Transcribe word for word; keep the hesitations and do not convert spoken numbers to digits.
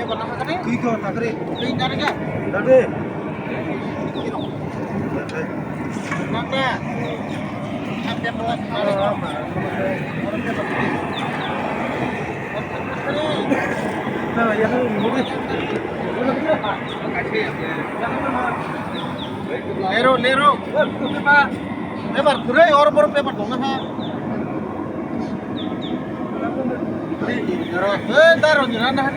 Twi ko takri. Twi takri ka? Dade. Nanda. Lero, lero. Paper kwrwi, oro boro paper tongna ha. Eh, daro ni randa ha.